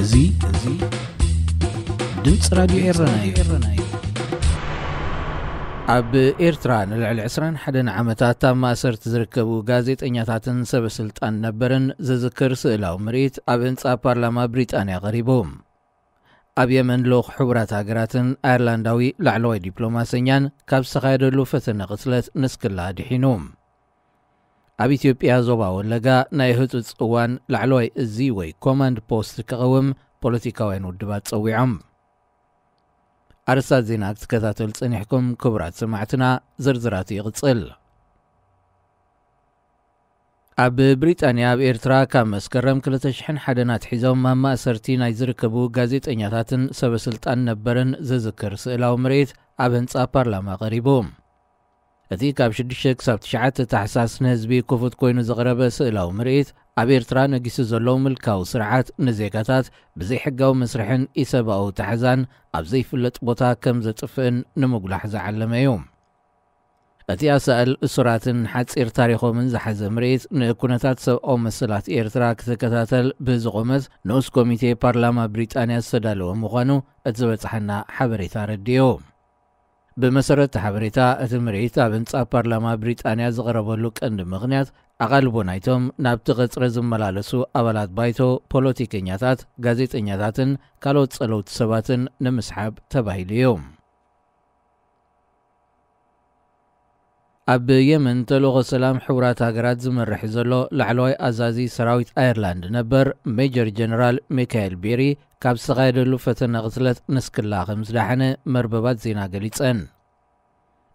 እዚ፣ እዚ ድምፂ ራዲዮ ኤረና እዩ። ኣብ ኤርትራ ንልዕሊ ዕስራን ሓደን ዓመታት ኣብ ማእሰርቲ ዝርከቡ ጋዜጠኛታትን ሰበ ስልጣን ነበርን ዝዝክር ስእላዊ ምርኢት ኣብ ህንጻ ፓርላማ ብሪጣንያ ቀሪቡ። ኣብ የመን ልኡኽ ሕቡራት ሃገራትን ኣየርላንዳዊ ላዕለዋይ ዲፕሎማሰኛን ካብ ዝተኻየደሉ ፈተነ ቅትለት ንስክላ ኣድሒኑ። ኣብ ኢትዮጵያ ዞባ ወለጋ ናይ ህጹጽ እዋን ላዕለዋይ እዚ ወይ ኮማንድ ፖስት ክቐውም ፖለቲካውያን ውድባት ጸዊዖም። ኣርስታት ዜና ክትከታተሉ ጸኒሕኩም ክቡራት ሰማዕትና፣ ዝርዝራቱ ይቕጽል። ኣብ ብሪጣንያ ኣብ ኤርትራ ካብ መስከረም ክልተ ሽሕን ሓደን ኣትሒዞም ኣብ ማእሰርቲ ናይ ዝርከቡ ጋዜጠኛታትን ሰበ ስልጣን ነበርን ዝዝክር ስእላዊ ምርኢት ኣብ ህንጻ ፓርላማ ቀሪቡ። እቲ ካብ ሽዱሽተ ክሳብ ትሽዓተ ታሕሳስ ንህዝቢ ክፉት ኮይኑ ዝቐረበ ስእላዊ ምርኢት፣ ኣብ ኤርትራ ነጊሱ ዘሎ ምልካዊ ስርዓት ንዜጋታት ብዘይሕጋዊ መስርሕን ኢሰብኣዊ ታሕዛን ኣብ ዘይፍለጥ ቦታ ከም ዘጥፍእን ንምጉላሕ ዝዓለመ እዩ። እቲ ኣሳእል እሱራትን ሓጺር ታሪኾምን ዝሓዘ ምርኢት ንኩነታት ሰብኣዊ መሰላት ኤርትራ ክትከታተል ብዝቖመት ንኡስ ኮሚቴ ፓርላማ ብሪጣንያ ዝተዳለወ ምዃኑ እቲ ዝበጽሓና ሓበሬታ ኣረዲኡ። ብመሰረት እቲ ሓበሬታ፣ እቲ ምርኢት ኣብ ህንጻ ፓርላማ ብሪጣንያ ዝቐረበሉ ቀንዲ ምኽንያት፣ ኣቓልቦ ናይቶም ናብቲ ቀጽሪ ዝመላለሱ ኣባላት ባይቶ፣ ፖለቲከኛታት፣ ጋዜጠኛታትን ካልኦት ጸለውቲ ሰባትን ንምስሓብ ተባሂሉ እዩ። ኣብ የመን ተልእኾ ሰላም ሕቡራት ሃገራት ዝመርሕ ዘሎ ላዕለዋይ ኣዛዚ ሰራዊት ኣየርላንድ ነበር ሜጀር ጀነራል ሚካኤል ቤሪ ካብ ዝተኻየደሉ ፈተነ ቅትለት ንስክላ ከም ዝደሓነ መርበባት ዜና ገሊጸን።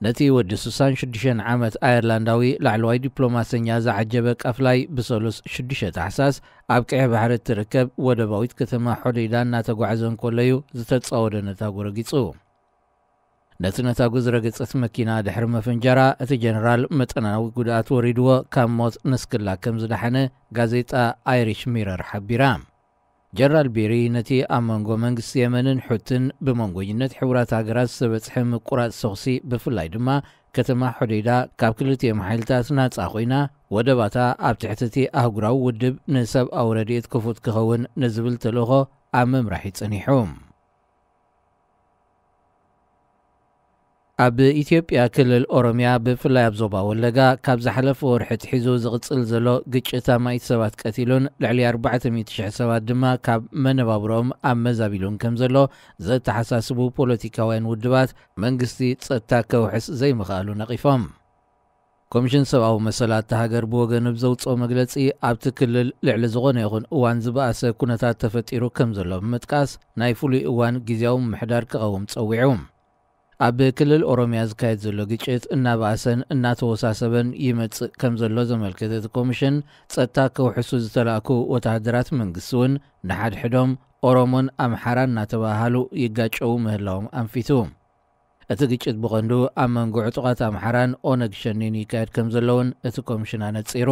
ነቲ ወዲ ስሳን ሽዱሽተን ዓመት ኣየርላንዳዊ ላዕለዋይ ዲፕሎማሰኛ ዝዓጀበ ቃፍላይ ብሰሉስ ሽዱሽተ ታሕሳስ ኣብ ቀይሕ ባሕሪ እትርከብ ወደባዊት ከተማ ሖዴይዳ እናተጓዕዘ እንከሎ እዩ ዝተጻወደ ነታጉ ረጊጹ። ነቲ ነታጉ ዝረገጸት መኪና ድሕሪ መፈንጀራ፣ እቲ ጀነራል መጠናዊ ጉድኣት ወሪድዎ ካብ ሞት ንስክላ ከም ዝደሓነ ጋዜጣ ኣይሪሽ ሚረር ሓቢራ። ጀነራል ቤሪ ነቲ ኣብ መንጎ መንግስቲ የመንን ሑትን ብመንጎኝነት ሕቡራት ሃገራት ዝተበጽሐ ምቁራጽ ተኹሲ፣ ብፍላይ ድማ ከተማ ሖዴይዳ ካብ ክልቲኦም ሓይልታት ናጻ ኮይና፣ ወደባታ ኣብ ትሕቲ እቲ ኣህጉራዊ ውድብ ንሰብኣዊ ረድኤት ክፉት ክኸውን ንዝብል ተልእኾ ኣብ ምምራሕ እዩ ጸኒሑ። ኣብ ኢትዮጵያ ክልል ኦሮምያ፣ ብፍላይ ኣብ ዞባ ወለጋ፣ ካብ ዝሓለፈ ወርሒ ኣትሒዙ ዝቕጽል ዘሎ ግጭት ኣማኢት ሰባት ቀቲሉን ልዕሊ ኣርባዕተ ሚእቲ ሽሕ ሰባት ድማ ካብ መነባብሮኦም ኣመዛቢሉን ከም ዘሎ ዘተሓሳስቡ ፖለቲካውያን ውድባት፣ መንግስቲ ጸጥታ ከውሕስ ዘይምኽኣሉ ነቒፎም። ኮሚሽን ሰብኣዊ መሰላት እታ ሃገር ብወገኑ ብዘውጽኦ መግለጺ፣ ኣብቲ ክልል ልዕሊ ዝኾነ ይኹን እዋን ዝበኣሰ ኩነታት ተፈጢሩ ከም ዘሎ ብምጥቃስ፣ ናይ ፍሉይ እዋን ግዝያዊ ምምሕዳር ክቐውም ጸዊዑ። ኣብ ክልል ኦሮምያ ዝካየድ ዘሎ ግጭት እናበኣሰን እናተወሳሰበን ይመጽእ ከም ዘሎ ዘመልከተ እቲ ኮሚሽን፣ ጸጥታ ከውሕሱ ዝተላእኩ ወተሃደራት መንግስቲ እውን ንሓድሕዶም ኦሮሞን ኣምሓራን እናተባሃሉ ይጋጨዉ ምህላዎም ኣንፊቱ። እቲ ግጭት ብቐንዱ ኣብ መንጎ ዕጡቓት ኣምሓራን ኦነግ ሸኔን ይካየድ ከም ዘሎ እውን እቲ ኮሚሽን ኣነጺሩ።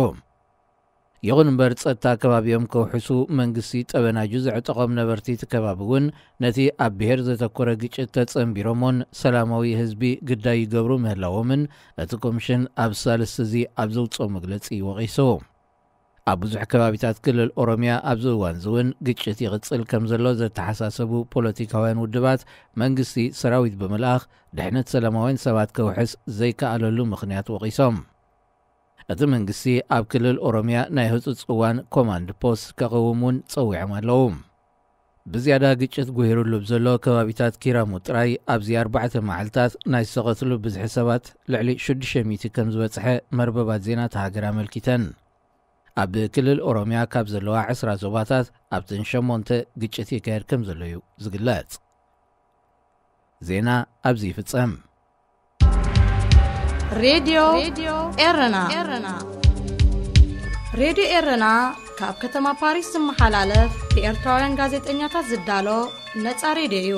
ይኹን እምበር፣ ጸጥታ ከባቢኦም ከውሕሱ መንግስቲ ጠበናጁ ዘዕጠቖም ነበርቲ እቲ ከባቢ እውን ነቲ ኣብ ብሄር ዘተኮረ ግጭት ተጸንቢሮሞን ሰላማዊ ህዝቢ ግዳይ ይገብሩ ምህላዎምን እቲ ኮሚሽን ኣብ ሳልስቲ እዚ ኣብ ዘውጽኦ መግለጺ ወቒሱ። ኣብ ብዙሕ ከባቢታት ክልል ኦሮምያ ኣብዚ እዋን እዚ እውን ግጭት ይቕጽል ከም ዘሎ ዘተሓሳሰቡ ፖለቲካውያን ውድባት፣ መንግስቲ ሰራዊት ብምልኣኽ ድሕነት ሰላማውያን ሰባት ከውሕስ ዘይከኣለሉ ምኽንያት ወቒሶም። እቲ መንግስቲ ኣብ ክልል ኦሮምያ ናይ ህጹጽ እዋን ኮማንድ ፖስት ከቕውም እውን ጸዊዖም ኣለዉ። ብዝያዳ ግጭት ጉሂሩሉ ብዘሎ ከባቢታት ኪራሙ ጥራይ ኣብዚ ኣርባዕተ መዓልታት ናይ ዝተቐትሉ ብዝሒ ሰባት ልዕሊ ሽዱሽተ ሚእቲ ከም ዝበጽሐ መርበባት ዜና እታ ሃገር ኣመልኪተን። ኣብ ክልል ኦሮምያ ካብ ዘለዋ ዕስራ ዞባታት ኣብተን ሸሞንተ ግጭት ይካየድ ከም ዘሎ እዩ ዝግለጽ። ዜና ኣብዚ ይፍጸም። ሬድዮ ኤረና። ሬድዮ ኤረና ካብ ከተማ ፓሪስ ዝመሓላለፍ ብኤርትራውያን ጋዜጠኛታት ዝዳሎ ነጻ ሬድዮ እዩ።